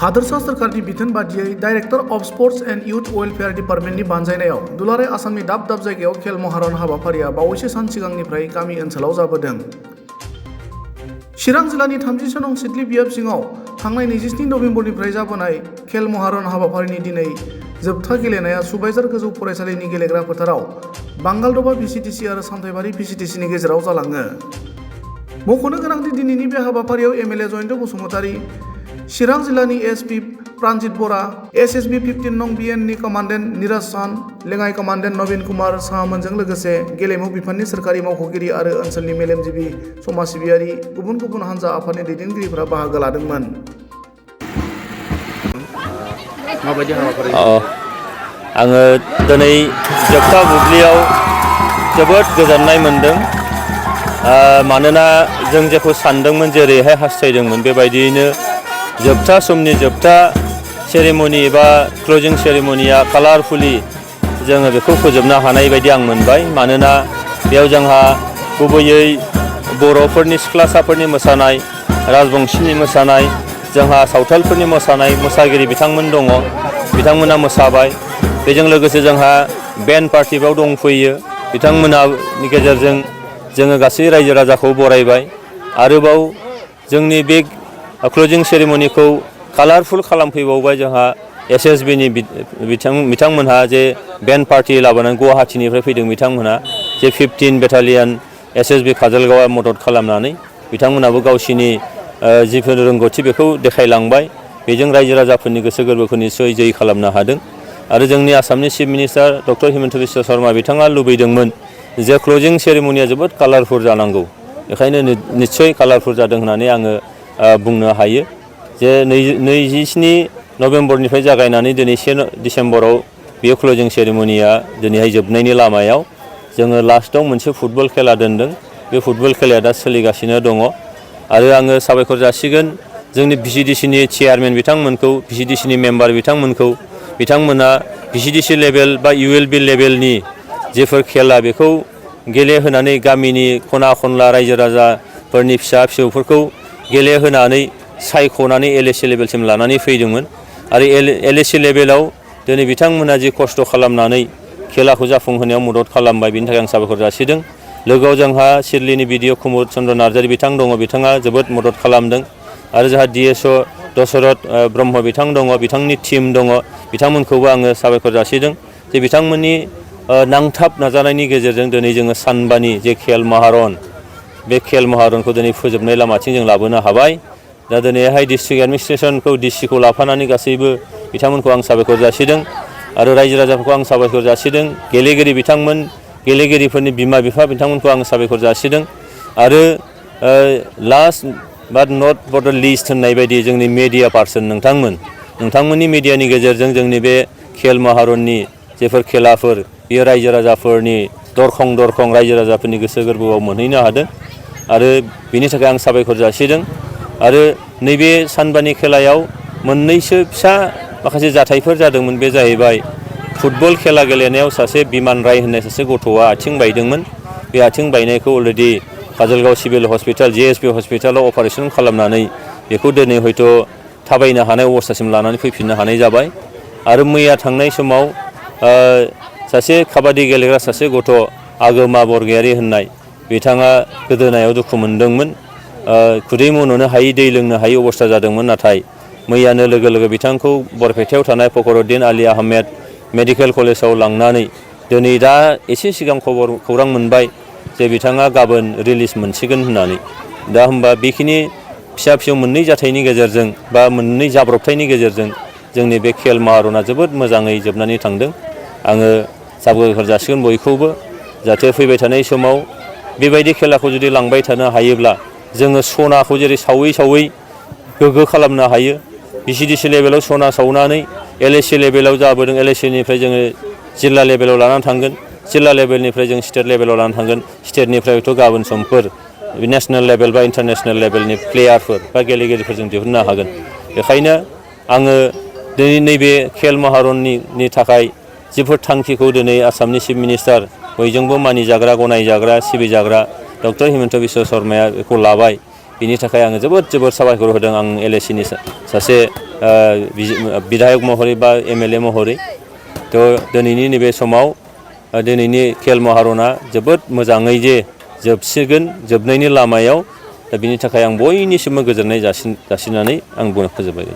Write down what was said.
हादोरसा सोरखारनि बिथोन बादियै director of sports and youth welfare डिपार्टमेन्टनि बानजायनायाव दुलाराय आसामनि दाब दाब जायगायाव खेल महारन हाबाफारिया बावैसो सान सिगांनिफ्राय गामि ओनसोलाव जाबोदों। चिरां जिल्लानि 30 नं सिडली बिएफ सिङाव थांनाय 27 नबेम्बरनिफ्राय जाबोनाय खेल महारन हाबाफारिनि दिनै जोबथा गेलेनाया सुबाइजार गोजौ फरायसालिनि गेलेग्रा फोथाराव बांगालदबा भिसिडिसि आरो सामथाइबारि भिसिडिसिनि गेजेराव जालाङो। मख'नो गोनांदि दिनैनि बे हाबाफारियाव एमएलए जयन्त बसुमतारी, चिरां जिल्लानि एसपि प्रानजित बरा, एसएसबि 15 नं बिएननि कमान्डेन्ट निराज सान, लेङाइ कमान्डेन्ट नवीन कुमार साहामोनजों लोगोसे गेलेमु बिफाननि सोरखारि मावख'गिरि आरो ओनसोलनि मेलेमजिबि समाज सिबियारि गुबुन गुबुन हान्जा आफादनि दैदेनगिरिफोरा बाहागो लादोंमोन। माबायदि हाबाफारि? आङो दिनै जोबथा बुब्लियाव जोबोद गोजोननाय मोनदों। मानोना जों जेखौ सानदोंमोन, जेरैहाय हास्थायदोंमोन, बेबायदियैनो जोबथा समनि जोबथा सेरेमनि एबा क्लोजिं सेरेमनिया कालारफुलि जोङो बेखौ फोजोबनो हानाय बायदि आं मोनबाय। मानोना बेयाव जोंहा गुबैयै बर'फोरनि सिख्लासाफोरनि मोसानाय, राजबंशीनि मोसानाय, जोंहा सावथालफोरनि मोसानाय, मोसागिरि बिथांमोन दङ, बिथांमोना मोसाबाय। बेजों लोगोसे जोंहा बेन्ड पार्टि बेयाव दंफैयो, बिथांमोननि गेजेरजों जोङो गासै रायजो राजाखौ बरायबाय। आरोबाव जोंनि बे क्लोजिं सेरेमनिखौ कालारफुल खालामफैबावबाय जोंहा एसएसबिनि बिथांमोनहा, जे बेन्ड पार्टि लाबोनानै गुवाहाटीनिफ्राय फैदों बिथांमोनहा, जे 15 बेटालियन एसएसबि काजलगावआ मदद खालामनानै बिथांमोनाबो गावसिनि जिफोर रोंगौथि बेखौ देखायलांबाय। बेजों रायजो राजाफोरनि गोसो गोरबोखौ निस्सय जै खालामनो हादों। आरो जोंनि आसामनि chief minister doctor Himanta Biswa Sharma बिथाङा लुबैदोंमोन जे क्लोजिं सेरेमनिया जोबोद कालारफुल जानांगौ। बेखायनो निस्सय कालारफुल जादों होननानै आङो बुंनो हायो। जे 27 नबेम्बरनिफ्राय जागायनानै दिनै 1 डिसेम्बराव बे क्लोजिं सेरेमनिया दिनैहाय जोबनायनि लामायाव। जोङो लास्टआव मोनसे फुटबल खेला दोनदों। बे फुटबल खेलाया दा सोलिगासिनो दङ। आरो आङो साबायखर जासिगोन जोंनि भिसिडिसिनि चेयारमेन बिथांमोनखौ, भिसिडिसिनि मेम्बार बिथांमोनखौ। बिथांमोना भिसिडिसि लेभेल बा इउएलबि लेभेलनि जेफोर खेला बेखौ गेलेहोनानै गामिनि खना खनला रायजो राजाफोरनि फिसा फिसौफोरखौ गेलेहोनानै सायख'नानै एलएसि लेभेलसिम लानानै फैदोंमोन। आरो एलएसि लेभेलाव दिनै बिथांमोना जि खस्थ' खालामनानै खेलाखौ जाफुंहोनायाव मदद खालामबाय, बिनि थाखाय आं साबायखर जासिदों। लोगोआव जोंहा सिडलीनि बिडिअ कुमुद चन्द्र नार्जारी बिथां दङ, बिथाङा जोबोद मदद खालामदों। आरो जोंहा डिएसअ दशरथ ब्रह्म बिथां दङ, बिथांनि टिम दङ, बिथांमोनखौबो आङो साबायखर जासिदों जे बिथांमोननि नांथाब नाजानायनि गेजेरजों दिनै जोङो सानबानि जे खेल महारन, बे खेल महारनखौ दिनै फोजोबनाय लामाथिं जों लाबोनो हाबाय। दा दिनैहाय डिस्ट्रिक्ट एडमिनिस्ट्रेसनखौ डिसिखौ लाफानानै गासैबो बिथांमोनखौ आं साबायखर जासिदों। आरो रायजो राजाफोरखौ आं साबायखर जासिदों। गेलेगिरि बिथांमोन, गेलेगिरिफोरनि बिमा बिफा बिथांमोनखौ आं साबायखर जासिदों। आरो last but not for the list होननाय बायदि जोंनि मेडिया पार्सन नोंथांमोननि मेडियानि गेजेरजों जोंनि बे खेल महारननि जेफोर खेलाफोर बेयो रायजो राजाफोरनि दरखं दरखं रायजो राजाफोरनि गोसो गोरबोआव मोनहैनो हादों। आरो बिनि थाखाय आं साबायखर जासिदों। आरो नैबे सानबानि खेलायाव मोननैसो फिसा माखासे जाथायफोर जादोंमोन। बे जाहैबाय फुटबल खेला गेलेनायाव सासे बिमान राय होननाय सासे गथ'आ आथिं बायदोंमोन। बे आथिं बायनायखौ already Kajalgaon civil hospital GSP हस्पिटालाव अपारेसन खालामनानै बेखौ दिनै हयथ' थाबायनो हानाय अबस्थासिम लानानै फैफिननो हानाय जाबाय। आरो मैया थांनाय समाव सासे काबादि गेलेग्रा सासे गथ' आगोमा बरगयारी होननाय, बिथाङा गोदोनायाव दुखु मोनदोंमोन। खुदै मन'नो हायि, दै लोंनो हायि अबस्था जादोंमोन। नाथाय मैयानो लोगो लोगो बिथांखौ बरपेटायाव थानाय फखरुद्दिन आली आहमेद मेडिकेल कलेजाव लांनानै दिनै दा एसे सिगां खौरां मोनबाय जे बिथाङा गाबोन रिलिज मोनसिगोन होननानै। दा होमबा बेखिनि फिसा फिसौ मोननै जाथायनि गेजेरजों बा मोननै जाब्रबथायनि गेजेरजों जोंनि बे खेल महारना जोबोद मोजाङै जोबनानै थांदों। आङो साबायखर जासिगोन बयखौबो, जाहाथे फैबाय थानाय समाव बेबायदि खेलाखौ जुदि लांबाय थानो हायोब्ला जोङो सनाखौ जेरै सावै सावै गोग्गो खालामनो हायो। भिसिडिसि लेभेलाव सना सावनानै एलएसि लेभेलाव जाबोदों, एलएसिनिफ्राय जोङो जिल्ला लेभेलाव लानानै थांगोन, जिल्ला लेभेलनिफ्राय जों स्टेट लेभेलाव लानानै थांगोन, स्टेटनिफ्रायथ' गाबोन समफोर नेसनेल लेभेल बा इन्टारनेसनेल लेभेलनि प्लेयारफोर बा गेलेगिरिफोर जों दिहुननो हागोन। बेखायनो आङो दिनै नैबे खेल महारननि थाखाय जिफोर थांखिखौ दिनै आसामनि चिफ मिनिस्टार, बयजोंबो मानिजाग्रा गनायजाग्रा सिबिजाग्रा डक्टर हिमन्त बिश्व शर्माया बेखौ लाबाय, बिनि थाखाय आङो जोबोद साबायखर होदों आं LACनि सासे बिधायक महरै बा MLA महरै। थ' दिनैनि नैबे समाव दिनैनि खेल महारना जोबोद मोजाङै जे जोबसिगोन जोबनायनि लामायाव दा बिनि थाखाय आं बयनिसिमबो गोजोननाय जासिनानै आं बुंनो फोजोबबाय।